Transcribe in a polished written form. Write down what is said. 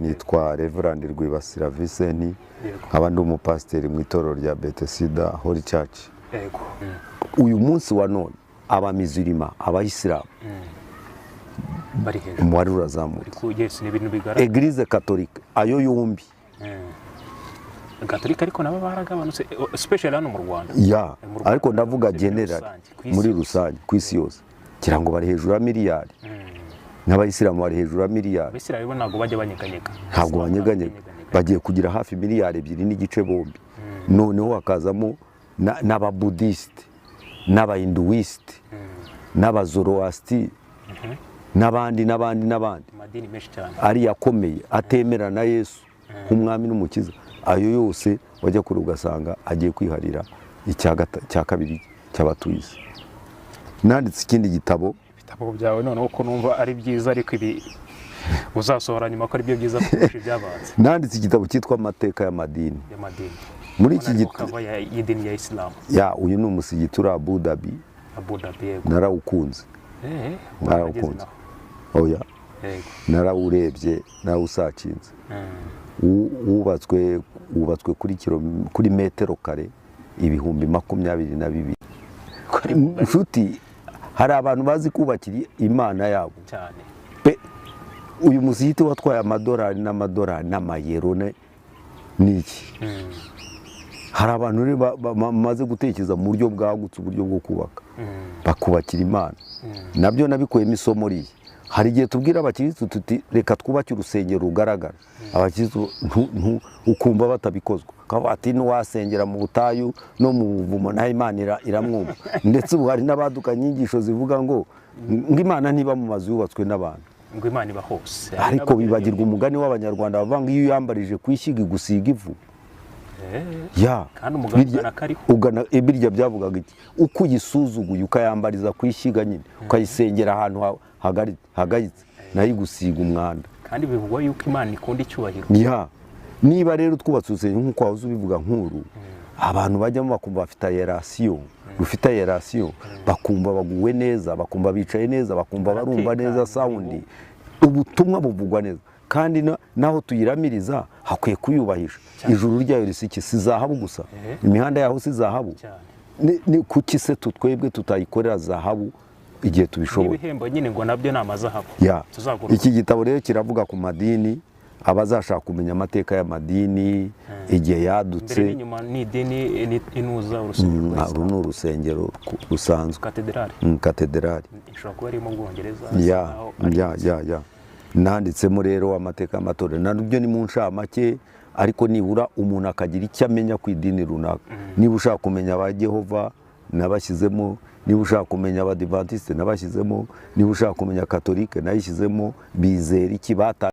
Nitwa Reverend Rwibasira Vincent, nkaba ndi umupasiteri mu itorero rya Bethesda Holy Church. Uyu munsi wa none abamizirima, abayisilamu, bari hejuru. Umubare urazamutse. Yes, ni ibintu bigaragara. Église catholique, ayo yombi. Gatolika ariko nabo baragabanutse, especially hano mu Rwanda. Ya. Mu Rwanda, Ariko ndavuga muri general, rusange, ku isi muri yose. rusange, ku isi yose, ngira ngo bari hejuru ya miliyari, n'abayisilamu bari hejuru ya miliyari. Abisilamu bo ntabwo bajya banyeganyega. Ntabwo banyeganyega, bagiye kugira hafi miliyari 2.5 bombi. Noneho hakazamo n'ababudisite, n'abahinduwisite, n'abazoroasiti, n'abandi n'abandi n'abandi. Amadini menshi cyane. Ariya akomeye atemera na Yesu nk'umwami n'umukiza, ayo yose wajya kure ugasanga agiye kwiharira icya kabiri cy'abatuye isi. Nanditse ikindi gitabo. Ibitabo byawe noneho ko numva ari byiza, ariko ibi uzasohora nyuma ko ari byo byiza kurusha ibyabanza? Nanditse igitabo cyitwa Amateka y'Amadini. Y'amadini. Muri iki Ubona ariko gitabo cover y'idini ya Isilamu. Ya, uyu ni umusigiti uri Abu Dhabi. Abu Dhabi, yego. Narawukunze. Narawukunze. Warageze naho? Oya. Narawurebye, narawusacinze. Wubatswe kuri metero kare 22,000. Nshuti, hari abantu bazi kubakira imana yabo. Cyane. Pe, uyu musigiti watwaye amadolari n'amadolari n'amayero n'iki. Hari abantu rero bamaze gutekereza mu buryo bwagutse, uburyo bwo kubaka, bakubakira imana. Nabyo nabikuyemo isomo riye. Hari igihe tubwira abakirisitu tuti: "Reka twubake urusengero rugaragara." Abakirisitu ukumva batabikozwa. Kavuga ati: "N'uwasengera mu butayu no mu buvumo naho Imana iramwumva." Ndetse ubu hari n'abaduka inyigisho zivuga ngo Imana ntiba mu mazu yubatswe n'abantu. Ngo Imana iba hose. Ariko bibagirwa umugani w'Abanyarwanda bavuga ngo iyo uyambarije ku ishyiga igusiga ivu. Ya. Kandi umugani ugana kariho. Ugana birya byavugaga iki? Uko uyisuzuguye, ukayambariza ku ishyiga nyine, ukayisengera ahantu hagayitse, nayo igusiga umwanda. Kandi bivugwa yuko Imana ikunda icyubahiro. Ya, niba rero twubatse urusengero nk'uko wahoze ubivuga, nk'uru, abantu bajyamo bakumva bafite aération, rufite aération, bakumva baguwe neza, bakumva bicaye neza, bakumva barumva neza Baratekanye. Sound, ubutumwa buvugwa neza. Kandi naho tuyiramiriza hakwiye kuyubahisha. Ijuru ryayo risa iki? Si zahabu gusa? Imihanda yaho si zahabu? Cyane. Ni kuki se twebwe tutayikorera zahabu igihe tubishoboye? N'ibihembo nyine ngo nabyo ni amazahabu. Ya. Tuzagura. Iki gitabo rero kiravuga ku madini, abazashaka kumenya amateka y'amadini igihe yadutse. Imbere n'inyuma ni idini, ni inuza urusengero rwa Uru ni urusengero rusanzwe. Katedrali. Katedrali. Ishobora kuba iri mu Bwongereza. Ya. Naho ari Ya, nanditsemo rero amateka y'amatorero, nabyo ni mu ncamake, ariko nibura umuntu akagira icyo amenya ku idini runaka. Niba ushaka kumenya aba Jehova, nabashyizemo. Niba ushaka kumenya abadivantisite, nabashyizemo. Niba ushaka kumenya katolike, nayishyizemo. Bizera iki? Bata